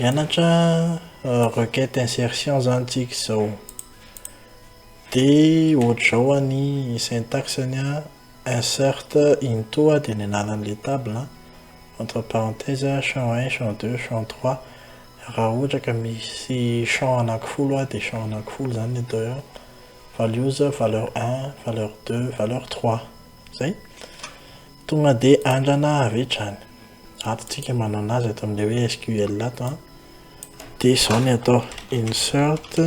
Hianatra requête insertion izany tsika izao. Dia ohatr'izao ny syntaxe-ny an, insert into dia ny anaran'ilay table an, entre parenthèse champ un, champ deux, champ trois. Raha ohatra ka misy champ anankifolo an, dia champ anankifolo izany ny atao eo. Values, valeur un, valeur deux, valeur trois. Izay. Tonga dia andrana avy hatrany. Ato tsika manao anazy ato amin'ilay hoe SQL ato an. Dia izao ny atao, insert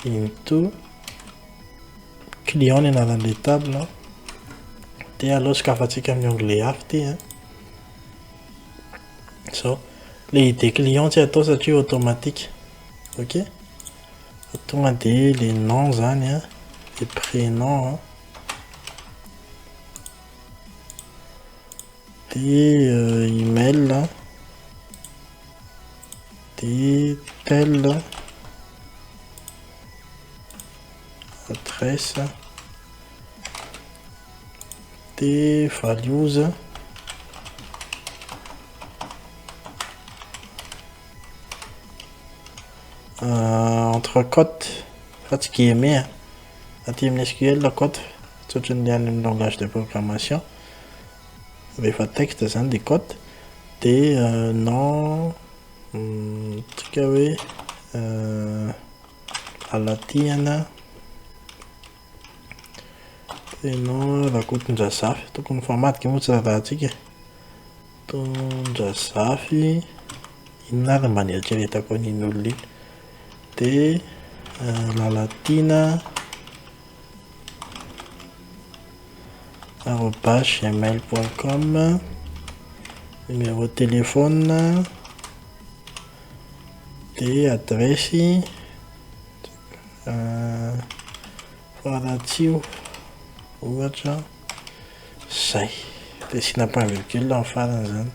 into client ny anaran'ilay table. Dia aleo sokafantsika amin'ny onglet hafa ity an. Izao. Ilay ID client tsy atao satria automatique. Ok. Tonga dia ilay nom izany an, ilay prénom an. Dia email an, dia tel adresse dia values entre cote fa tsy guillemets an, aty amin'ny SQL cote tsy ohatran'ny any amin'ny langage de programmation. Rehefa texte izany dia cote, dia nom ataontsika hoe Lalatiana, prénom Rakotondrazafy, tokony mifamadika moa tsy raharahantsika e, Tondrazafy, inona ary mba nieritreretako an'iny olona iny, dia Lalatiana. Arobase gmail point com, numéro téléphone, dia adiresy Faratsiho ohatra, zay, dia asiana point virgule amin'ny farany izany,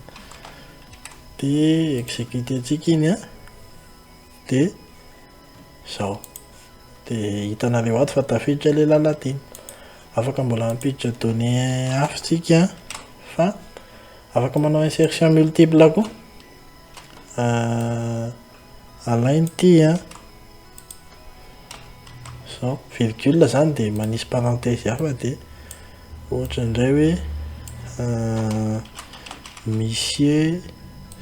dia executer-ntsika iny an, dia Izao. Dia hitanareo ato fa tafiditra ilay lalatiana. Afaka mbola mampiditra données hafa tsika fa afaka manao insertion multiple koa. Alaina ity an. Izao, virgule izany dia manisy parenthèse hafa dia ohatra indray hoe monsieur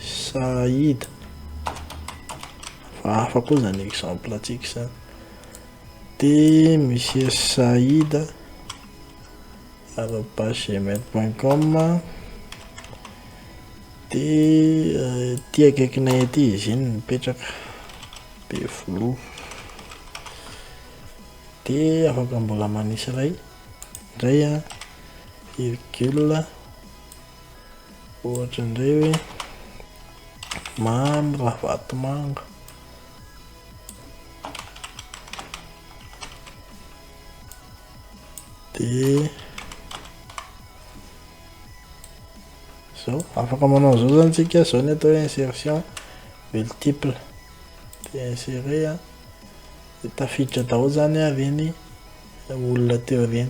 Saïd. Fa hafa koa izany exemple antsika izany. Dia monsieur Saïd arobase gmail point com dia ety akaikinay ety izy iny mipetraka Bevoloha. Dia afaka mbola manisy iray indray an, virgule. Ohatra indray hoe Mamy Ravatomanga. Dia zao, afaka manao an'izao zany tsika, zao ny atao hoe insertion multiple. Dia insérer an, dia tafiditra daholo zany ireny olona teo ireny.